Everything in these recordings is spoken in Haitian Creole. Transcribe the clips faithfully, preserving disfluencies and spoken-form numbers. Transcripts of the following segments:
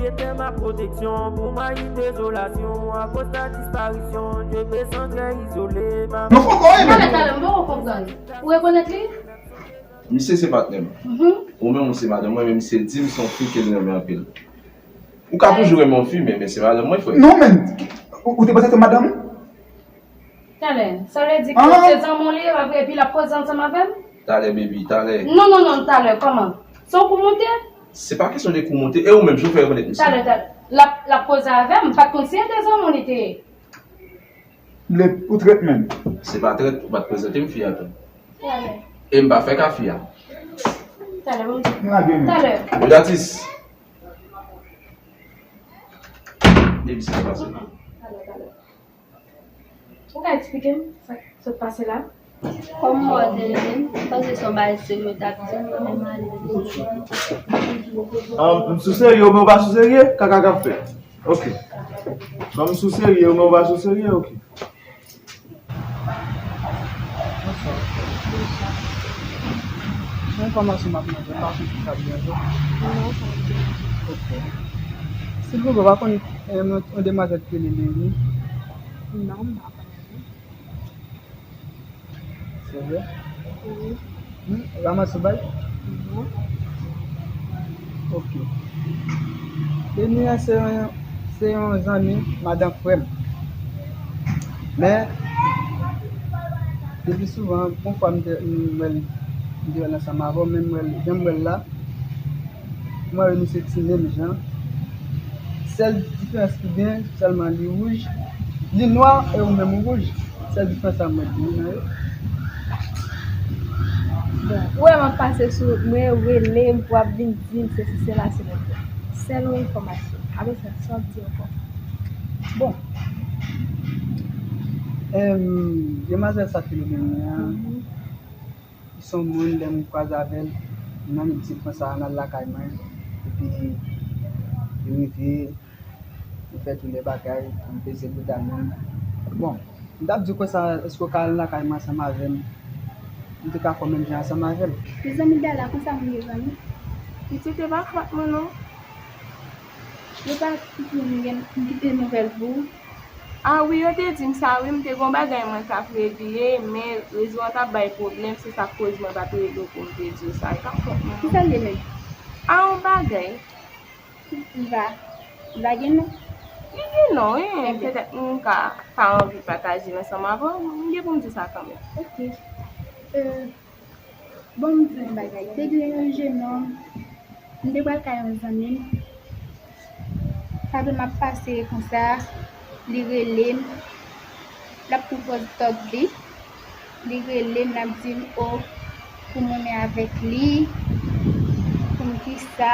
Éteins ma protection pour ma desolation. À cause ta disparition, je me sens très isolé. Ma Nou fò kò wi, Talè, men. Talè, m poko konprann. Ou rekonèt li? Misye se patnè m. Mhm. Ou menm ou se madanm mwen, men misye di m se yon fi ke l renmen anpil. Ou ka toujou renmen yon fi, men, men se madanm mwen, frè. Non, men, ou, ou te panse se madanm ou? Talè, sa vle di ke Ah. se zanmi w li ye, epi l ap koze ansanm avè m? Talè, baby, talè. Non, non, non, talè, kòman? Se yon kou monte? Se pa kesyon de kou monte, e ou menm, jan w fè rekonèt misye? Talè, talè. L ap, l ap koze avè m, m pa t konn si se te zanmi w li te ye. Lè ou trèt menm. Se pa trèt, ou pa t prezante m fi a tou. Talè. E m pa fè ka fi a. Talè, bon. M lage men. Talè. Yo, Datis. Depi sa pase. Talè, talè. Ou ka eksplike m sa k sot pase la? Kòman w te rele m? M panse se yon bagay serye w t ap di m, men m ale. An, m sou serye, men w pa sou serye? Kaka k ap fèt. Ok. Kòm m sou serye, men w pa sou serye? Ok. Bonswa. Bonswa. Se yon enfòmasyon m ap mande, m pa konn si sa ap deranje w. Non, sa ap deranje. Ok. Silvouplè, w pa konn, eh, yon, yon demwazèl ki rele Leni? Non, m pa konnen. Se vre? Wi. Hmm, ramas ou bay? Non. Ok. Leni an se yon, se yon zanmi madan frè m. Men, depi souvan, yon fwa m te, m wè l, m te wè l ansanm avè w, men m wè l, jan m wè l la, m wè misye ti menm jan. Sèl diferans ki gen, sèlman li wouj, li nwa e ou menm ou wouj. Sèl diferans sa m wè nan yo. Bon, ou wè m ap pase sou wout mwen, ou rele m pou w ap vin di m sesi, sela, silvouplè. Sèl yon enfòmasyon. Apre sa, sa w ap di ankò? Bon. Em, demwazèl sa ki rele Leni an, mhm. Li se yon moun, lè m kwaze avè l, m nan menm ti pwen sa a, l al lakay mwen. Epi, li rive, li fè tout lè bagay, m peze bout a menm. Bon, m t ap di w konsa, èske w ka al lakay mwen ansanm avè m? M te ka fè w menm jan ansanm avè l. Mezanmi, Dala, konsa moun yo zanmi? Pitit, e pa fòt mwen, non. Yo pa kite m gen, m kite nouvèl pou ou? A wi, yo te di m sa wi, m te gen yon bagay mwen t ap regle, men rezo an t ap bay pwoblèm, se sa k koz mwen pa t rele w pou m te di w sa. E pa fòt mwen, non. Kisa l ye menm? A, yon bagay. Li pa, li pa gen non? Li gen non, wi. Ebyen. Petèt m ka pa anvi pataje l ansanm avè w, m gen pou m di w sa kanmenm. Ok. Euh, Bon, m di yon bagay. Te gen yon jenòm, m te pral kay yon zanmi m. Sa vle m ap pase konsa, li rele m, l ap pran pòz tòg li. Li rele m, l ap di m, o, pou m renmen avèk li, pou m kisa,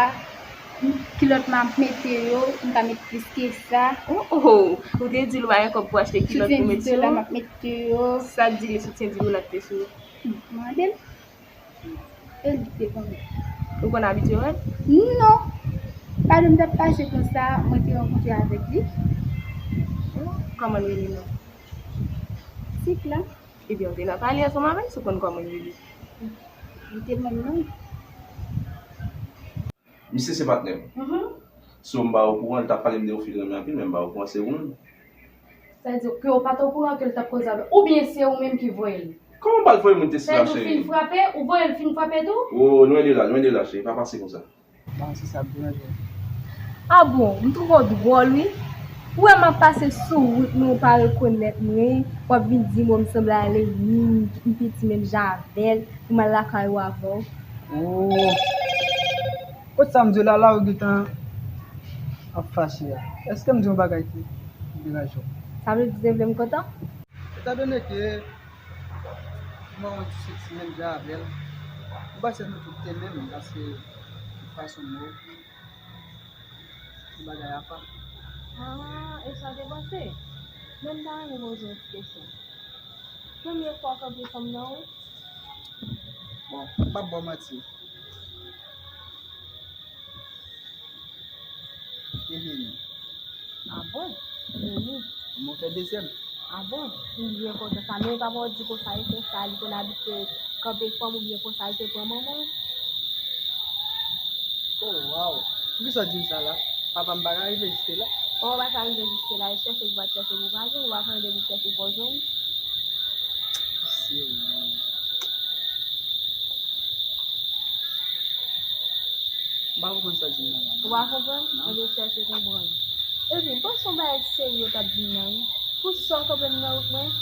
kilòt m ap mete yo, m ka met plis ke sa. O, o, ou te di l ou pa gen kòb pou achte kilòt pou mete yo? Soutyen di dola m ap mete yo. Sa k di li soutyen di dola k te sou ou? M mande l. E li te konnen. Ou konn abitye wè l? Non. Padon, m t ap pase konsa, mwen te rankontre avèk li. Kòman l rele non? Sik la. Ebyen, ou te nan pale ansanm avè l, si w konn kòman l rele. Li te ban m non. Misye se patnè m. Mhm. So, m pa okouran, li t ap pale m de yon fi l renmen anpil, men m pa okouran se ou menm. Sa vle di ke w pa t okouran ke l t ap koze avè w, oubyen se ou menm ki voye l? Kòman m pral voye moun te sila, cheri? Sa vle di w fin frape, ou voye l fin frape tou? O, lwen de la, lwen de la, cheri, pa panse konsa. Bon, se sa k deranje w. A bon, m twouve w dwòl, wi. Ou wè m ap pase sou wout mwen, ou pa rekonèt mwen, w ap vin di m, o, m sanble a Leni, m piti menm jan avè l, pou m al lakay ou avè w. O! Kot sa m di w la, la ou gentan ap fache a? Èske m di yon bagay ki deranje w? Sa vle di w te vle m kontan? Etandone ke mwen yon ti soti menm jan avè l, m panse nou tout te menm, paske tout fason m wè w, se bagay apa. Ah, e sa w te panse? Men m ta renmen poze w yon ti kesyon. Premye fwa w kanpe fanm nan, wi. Bon, m p ap ba w manti. Te vini. A bon? Vini. Mwen fè dezyèm. A bon? M byen kontan sa. Men papa w di konsa, e konsa, li konn abitye kanpe fanm oubyen konsa, li te pran manman w. O, waw. Poukisa w di m sa la? Papa m pa ka rive jiske la. Kòman w pa ka rive jiske la? E chèche ou pa t chèche pou w pa jwenn, ou pa konnen depi w chèche fò w jwenn. Mesye, m pa konprann sa w di m nan la. Ou pa konprann? Non. Ebyen chèche konprann. Epi, m panse yon bagay serye w t ap di m nan, wi. Pou sa w kanpe m nan wout mwen,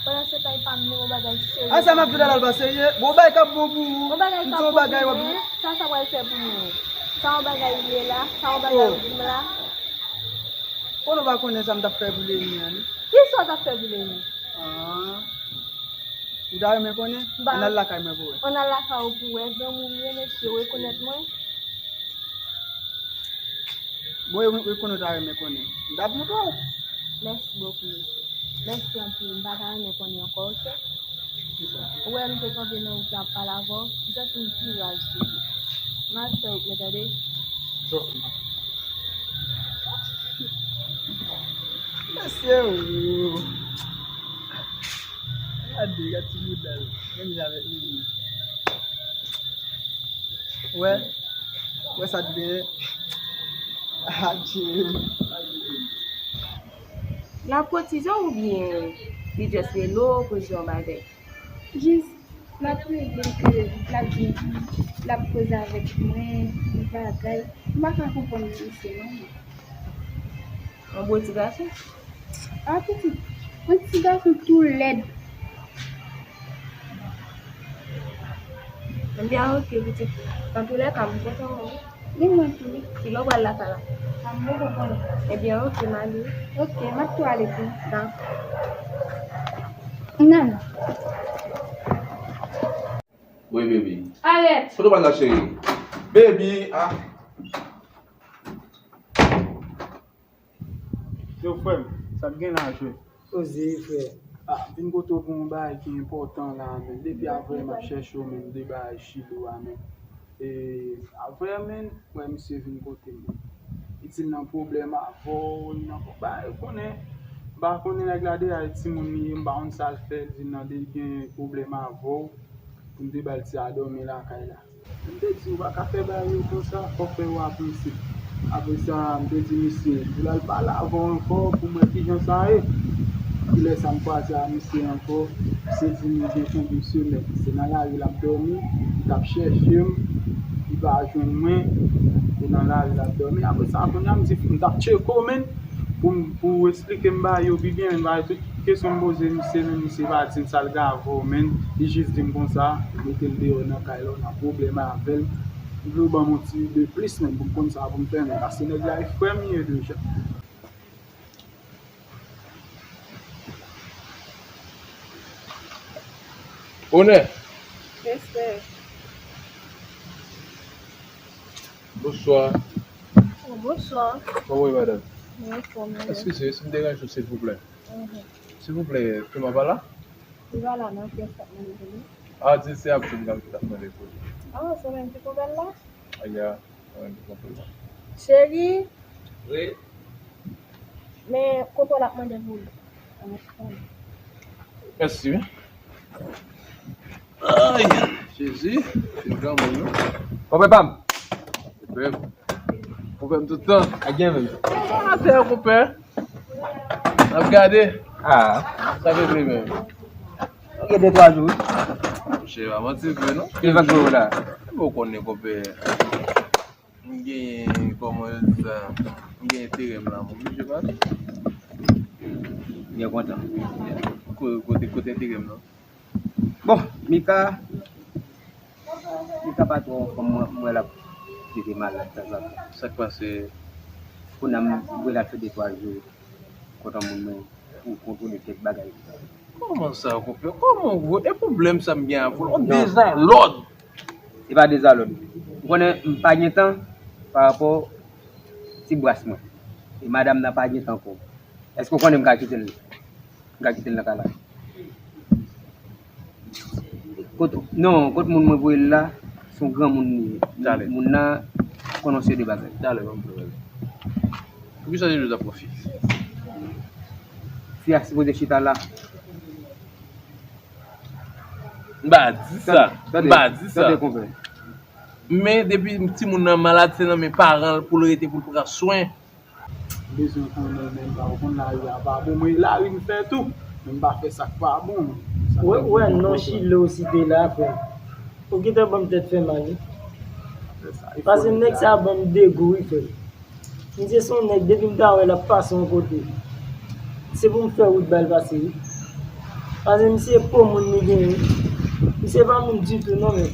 pandan se tan e pa m nan yon bagay serye. A sa m ap di w la, l pa serye. Bon, bagay k ap bon pou ou. Yon bagay k ap bon pou mwen, sa sa pral fè pou mwen? Sa yon bagay li ye la, sa yon bagay ou di m la. Konnen w pa konnen sa m t ap fè pou Leni an, non? Kisa w t ap fè pou Leni? Ah. Ou ta renmen konnen? Ann al lakay mwen pou wè. Ann al lakay ou pou wè, zanmi w m ye, mesye, ou rekonèt mwen? Bon, e, e konnen w ta renmen konnen. M t ap montre w. Mèsi bokou, mesye. Mèsi anpil. M pa ta renmen konnen ankò, oke? Kisa? Ou wè m te kanpe nan wout la ap pale avè w, m santi m pi raz toujou. M al fè wout mwen, tande? Jòf. Mesye, o. Gade, gade ti bouda l. Menm jan avèk li. Wè. Wè sa t gen. Adje. L ap kotize oubyen li just rele w, poze yon bagay? Jis, l ap rele ke l ap vin, l ap koze avèk mwen, yon bagay. M pa ka konprann misye non. Yon bon ti gason? A pitit, yon ti gason tou lèd. Ebyen, oke, pitit. Antoulèka, m kontan wè w. Ni mwen tou. Kilè w pral lakay la? A m poko konnen. Ebyen, oke, m ale. Oke, m ap tou ale tou. Dakò. Nan. Wi, baby. Arèt. Kote w pral la, cheri? Baby, ah. Yo, frè m, sa k gen la, jwe? Poze, frè. Ah, m vin kote w pou yon bagay ki enpòtan la, men. Depi avè m ap chèche w, men, de bagay chili w a, men. E, avè, men, wè misye vin kote m. Li di l nan pwoblèm avè w, li nan bagay, ou konnen. M pa konnen nèg la deja, e timoun li ye, m pa konn sa l fè, li di l nan de gen pwoblèm avè w, pou m te ba l ti a dòmi lakay la. M te di, ou pa ka fè bagay yo konsa, fòk fè yo apresye. Apre sa, m te di misye, pou l al pale avè w ankò, pou m wè kijan sa ye. Kilè sa m kwaze a misye ankò, misye di m li gen konbyen semèn. Se nan lari l ap dòmi, li t ap chèche m, li pa jwenn mwen, se nan lari l ap dòmi. Apre sa, kounye a, m di, m t ap tcheke w, menn. Pou m, pou w esplike m bagay yo pi byen, men bagay tout kesyon m poze misye, men misye pa di m sa l gen avè w, men li jis di m konsa, mete l deyò nan kay la, w nan pwoblèm avè l. M vle w ban m yon ti de plis, men pou m konn sa pou m fè, men paske nèg la e frè m ye deja. Onè. Respè. Bonswa. Oh, bonswa. Kòman w ye, madanm? Mwen anfòm, mwen. Eskize, si m deranje w, silvouplè. Mhm. Silvouplè, Clément pa la? Li pa la, non, pyès k ap mande pou li. Ah, di l se Abdou m t ap mande pou li. Ah, se menm ki pou bèl la? Aya, se menm ki pou bèl la. Cheri. Wi. Men kote w l ap mande pou li. Mèsi, wi. Ay, Jezi, se granmoun, non? Konpè pa m. Konpè m. Konpè m tout tan. Ak gen menm. Sa w ap fè, konpè? N ap gade. Ah. Sa vle di menm. Gen de twa jou, wi. Monchè, pa manti vre, non? Ki vant vre w la? Ou konnen, konpè. M genyen, kòman yo di sa, m genyen enterè m la, m oblije pale. Byen kontan. Ko-, kote, kote enterè m nan? Bon, Mika, Mika pa twò anfòm, mwen, mwen l ap rete malad tanzantan. Sa k pase? Kounye a m voye l al fè de twa jou kot yon moun mwen pou kontwole kèk bagay. Kòman sa, konpè? Kòman ou, e pwoblèm sa m gen avè w? On dezalòd! E pa dezalòd. Ou konnen, m pa gen tan pa rapò ti bras mwen. E madanm nan pa gen tan ankò. Èske w konnen m ka kite l? M ka kite l nan kay la. Kot, non, kot moun mwen voye l la, se yon granmoun li ye. Talè. Moun nan konn yon seri de bagay. Talè, ban m fè bagay. Poukisa Jojo t ap pran fi? Fi a sipoze chita la. M pa di sa. M pa di sa. Tande, konpè. Men depi timoun nan malad, se nan men paran l pou l rete pou l pran swen. M bezwen konnen, men m pa konn lari a pa bon. Mwen, lari m fè tou, men m pa fè sa k pa bon. Sa fè m gen pwoblèm. Wè, wè, non, Chilo osi te la, frè m. Ou gentan ban m tèt fè mal, wi. Paske nèg sa ban m degou, wi, frè m. Misye se yon nèg, depi m ta wè l ap pase yon kote, se pou m fè wout ba l pase, wi. Paske misye po moun li genyen, wi. Misye pa moun ditou, non, men.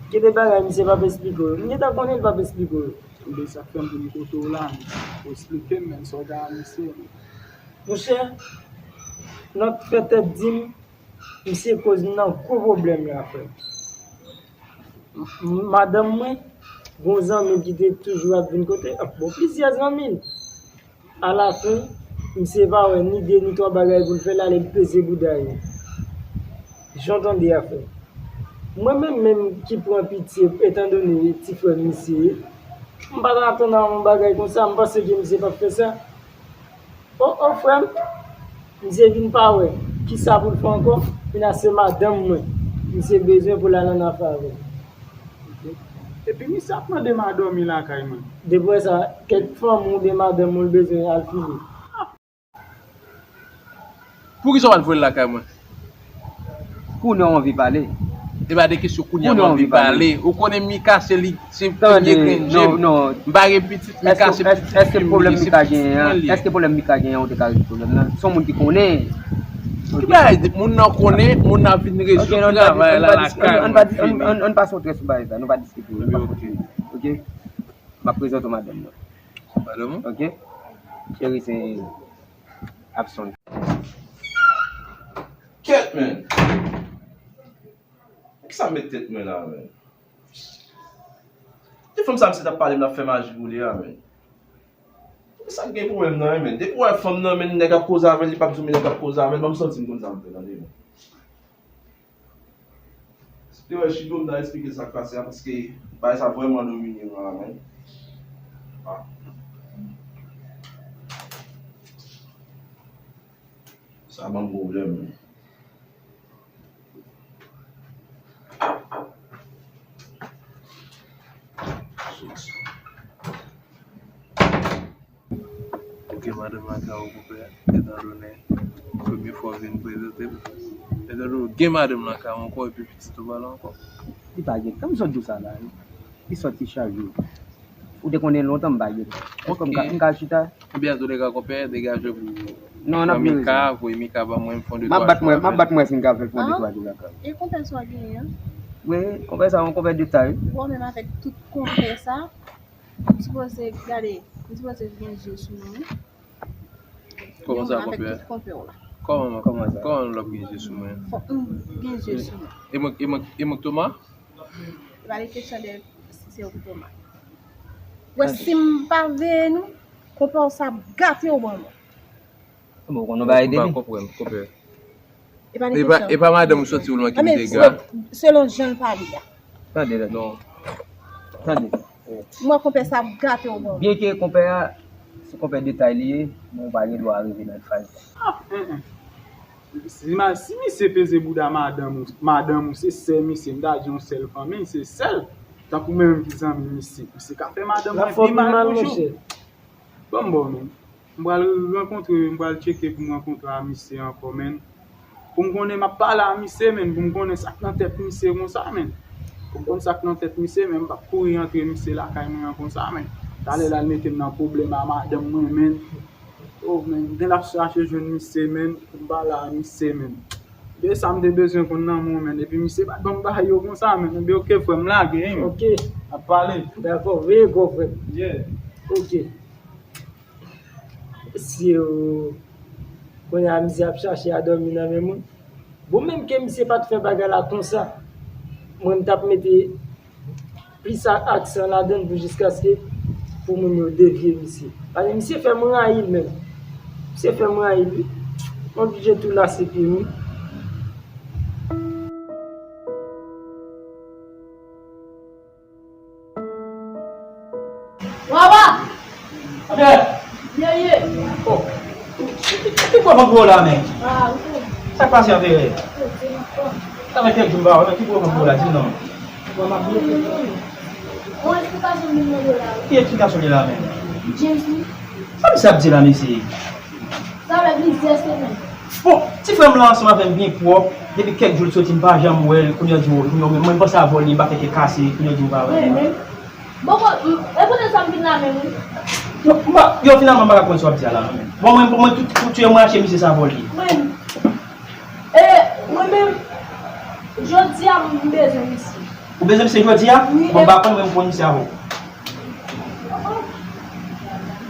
Gen de bagay misye p ap esplike w yo. M gentan konnen l p ap esplike w yo. Ebyen, sa k fè m vin kote w la, men. Ou esplike m, men, sa w ta misye, men. Monchè, nan fè tèt di m, misye koz m nan gwo pwoblèm la, frè. M-, m-, madanm mwen, gon zanmi l ki te toujou ap vin kote, bon, plizyè zanmi l. Alafen, misye pa wè ni de ni twa bagay pou l fè, l ale l peze bouda yo. Jan w tande a, frè. Mwen menm, menm ki pran pitye, etandone ti frè misye ye, m pa t atann a yon bagay konsa, m panse ke misye p ap fè sa. O, o, frè m, misye vin pa wè kisa pou l fè ankò, kounye a se madanm mwen misye bezwen pou l al annafè avè l. Ok. Epi misye ap mande m a dòmi lakay mwen. Depi w wè sa, kèk fanm ou oubyen madanm ou l bezwen al file. Poukisa w pa t voye l lakay mwen? Kounye a w anvi pale. E pa de kesyon kounye a m anvi pale. Ou konnen Mika se li, se premye grenn je m. M pa gen pitit, Mika se pitit fi m li ye, se pitit mwen li ye. Èske pwoblèm Mika genyen an, ou te ka rezoud pwoblèm nan? Se yon moun ki konnen. Ki bagay, moun nan konnen, moun nan vin rezoud travay la lakay mwen, fini. Ann pase yon trè sou bagay sa, nou pa diskite, nou pa kontinye. Ok? M ap prezante w madanm nan. Madanm ou? Ok? Cheri, se Abson. Kèt, men! Kisa m met tèt mwen la, men? Ti fanm sa misye t ap pale m, l ap fè maji pou li a, men. Sa k gen pwoblèm nan, men? Depi w wè fanm nan, men, nèg ap koze avè l, li p ap di w, men nèg ap koze avè l, ban m santi m konn sa m fè, tande, men. Si w te wè Chido, m ta esplike sa k pase a, paske bagay sa vrèman domine mwen la, men. Ah. Sa ban m pwoblèm, men. Ok, madanm lakay ou, konpè, etandone premye fwa w vin prezante m, etandone w gen madanm lakay ou ankò, epi pitit ou pa la ankò. Li pa gen tan, m sot di w sa la, wi. Li sòti chak jou. Ou te konnen lontan m pa gen tan. Èske m ka, m ka chita? Ebyen, antouleka, konpè, degaje w pou pran Mika, voye Mika ban mwen, m fè yon de twa jou avè l. M ap bat mwen, m ap bat mwen si m ka fè l fè yon de twa jou lakay ou. E konpè sa w genyen an? Wi, konpè sa, yon konpè de tay. Bon, menm avèk tout konpè sa, M sipoze gade, m sipoze gen je sou nou, wi. Kòman sa, konpè? Menm avèk tout konpè w la. Kòman, kòman sa? Kòman lè w gen je sou mwen? Fòk m gen je sou nou. E mwen, e mwen, e mwen k Toma? E pa de kesyon de si se ou ki Toma. Wè, si m pa veye nou, konpè w sa ap gate w ban mwen. Bon, ou konn yon bagay de li. M pa konprann, konpè. E pa de kesyon. E pa madanm ou sòti ou lwen ki mete gra. Selon jan l pale a. Tande, tande. Non. Tande. Mwen konpè sa ap gate w ban mwen. Byenke konpè a, se konpè detay li ye, men ou pa gen dwa rive nan faz sa. Ah, mm, mm. Si ma-, si misye peze bouda madanm ou, madanm ou se sè misye, m ta di yon sèl fanmi, se sè l. Tankou mwen menm ki zanmi misye. Misye ka fè madanm mwen pi mal toujou. Ban m ba w, men. M pral rankontre, m pral tcheke pou m rankontre a misye ankò, men. Pou m konnen m ap pale a misye, men, pou m konnen sa k nan tèt misye konsa, men. Pou m konn sa k nan tèt misye, men, m p ap kouri antre misye lakay mwen an konsa, men. Talè l al mete m nan pwoblèm a madanm mwen, men. Oh, men, gen l ap chache jwenn misye, men, pou m pale a misye, men. De sa m te bezwen konn nan mwen, men. Epi misye pa t ban m bagay yo konsa, men. Ebyen, oke, frè m, lage, wi. Oke. N ap pale. Dakò, veye gwo, frè m. Yeah. Oke. Mesye o, kounye a misye ap chache a dòmi nan men moun. Bon, menm ke misye pa t fè bagay la konsa, mwen m t ap mete plis a-, aksan ladann pou jiskaske pou moun yo devye misye. Paske misye fè m rayi l menm. Misye fè m rayi l, wi. Mwen oblije tou lase pye m, wi. Papa! Atè! Ye, ye! Oh! Ki, ki, ki pwòp anpil la, men? Ah, wi. Sa k pase, Anperè? Oh, se anpil. Sa fè kèk jou m pa wè, men ki pwòp anpil la, di m non. Yon eksplikasyon vin mande w la wi. Ki eksplikasyon li la menm? James wi. Sa misye ap di la, mesye? Sa fè plizyè semèn. Bon, ti frè m lan ansanm avè m byen pwòp. Depi kèk jou l soti, m pa janm wè l. Kounye a di, mwen, mwen, mwen panse avè l, li, m pa fè kè kase. Kounye a di, m pa wè l. Mwen menm. Bon, bon, e poutèt sa m vin la menm wi. Yo, m pa, yo, finalman, m pa ka konn sa w ap di a la, non, men. Bon, mwen, mwen, tout, tout, tout, mwen achte misye sa vòlè. Mwen, e, mwen menm, jodi a, m bezwen misye. Ou bezwen misye jodi a? Wi. Bon, m pa konn, mwen, m konn misye avè w.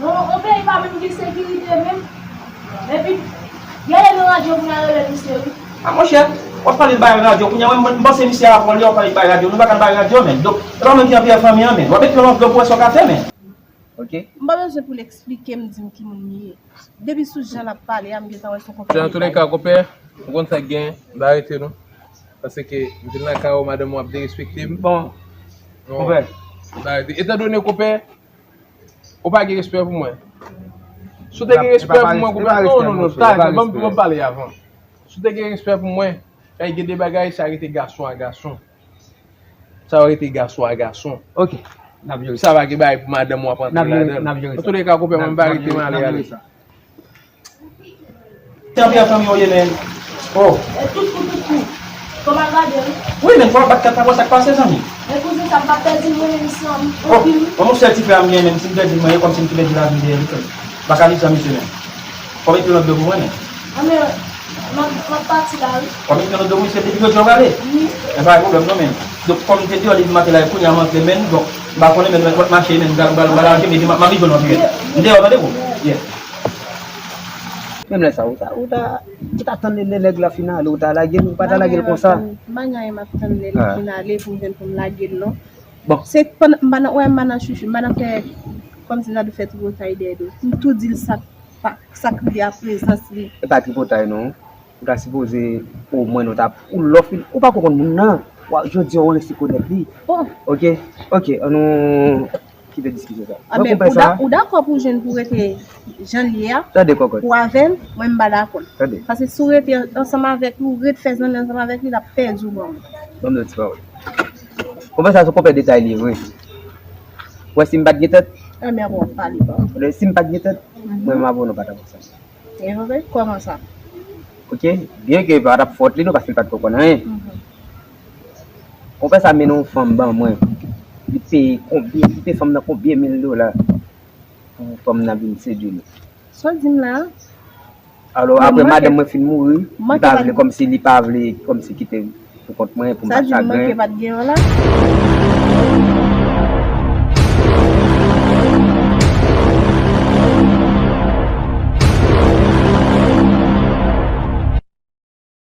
Non, on peyi pa menm gen sekirite menm. Epi, gade nan radyo pou n al rele misye wi. A monchè, w ap pale bay radyo. Kounye a, mwen, m panse misye a vòlè, w ap pale bay radyo. Nou pa ka bay radyo, men. Donk, e pa mwen ki anpiyè fanmi an, men. W ap met yon lòt dlo pou wè sa w ka fè, men. Ok. M pa bezwen pou l eksplike m, di m ki moun li ye. Depi sou jan l ap pale a, m gentan wè se yon konpè. An tou lè ka, konpè, ou konn sa k gen, m pa rete non. Paske m vin lakay ou, madanm ou ap derespekte m. Bon. Non. Konpè. M pa rete. Etandone, konpè, ou pa gen respè pou mwen. Si w te gen respè pou mwen, konpè, non, non, non, ta, ban m pale avan. Si w te gen respè pou mwen, e gen de bagay, sa rete gason a gason. Sa yo rete gason a gason. Ok. N ap jere sa. Sa pa gen bagay pou madanm ou ap antre ladan l. N ap jere sa. An tou lè ka, konpè, mwen m pa rete, m ale, ale. Se anpiyè fanmi w ye, men. Oh. E tout kou, tout kou. Kòman l va byen? Wi, men fò w bat kat la pou wè sa k pase, zanmi. Men kouzen sa m pa pèdi l mwen menm san m. Oh, anpil. Bon, yon sèl ti frè a m gen, men si m pèdi l, mwen, e kòmsi m tou pèdi lavi m dèyè li, frè m. M pa ka viv san misye, men. Fò w mete yon lòt dlo pou mwen, men. Anben, m ap, m ap pati la, wi. W ap mete yon lòt dlo pou misye depi jodi a w prale? Wi. E pa gen pwoblèm non, men. Donk, kòm m te di w, depi maten la, e kounye a m antre, men. Donk, m pa konnen, men, mwen, m ap mache, men, m pral, m pral, m pral aranje, men, m ap, m ap vin jwenn w anpil. M deyò, tande, bro. Yeah. Menm lè sa, ou ta, ou ta, ou ta tann lè nèg la fin ale, ou ta lage l, ou pa ta lage l konsa. M pa gen anyen m ap tann lè l fin ale pou m jwenn pou m lage l, non. Bon. Se pandan, m pa nan, wè, m pa nan chouchou, m pa nan fè kòmsi m ta dwe fè tripotay dèyè do. M tou di l sa k pa, sa k rive a prezans li. E pa tripotay non. Ou ta sipoze omwen nou ta, ou lè w fin, ou pako konn moun nan. Wa, jodi a ou resi konèt li. Bon. Ok, ok, ann nou kite diskisyon sa. A, men ou da-, ou dakò pou jwenn pou rete jan l ye a? Tande kòkòt. Ou avè l, mwen m pa dakò. Tande. Paske si w rete ansanm avèk li, ou ret fè zanmi ansanm avèk li, l ap pèdi w ban mwen. Ban m yon ti pawòl. Konpè sa se konpè detay li ye vre. Ou wè si m pa t gen tèt? Ebyen bon, pale pa. Si m pa t gen tèt, mwen menm avè w nou pa t ap ansanm. E vre? Kòman sa? Ok, byen ke pa t ap fòt li non, paske l pa t konprann anyen. Mhm. Konpè sa mennen yon fanm ban mwen. Li peye konbyen, li peye fanm nan konbyen mil dola pou fanm nan vin sedui li? Sa w di m la a? Alò, apre madanm mwen fin mouri, li pa vle, kòmsi li pa vle, kòmsi kite m pou kont mwen, pou m pa chagren. Sa di m manke pa t gen yon la?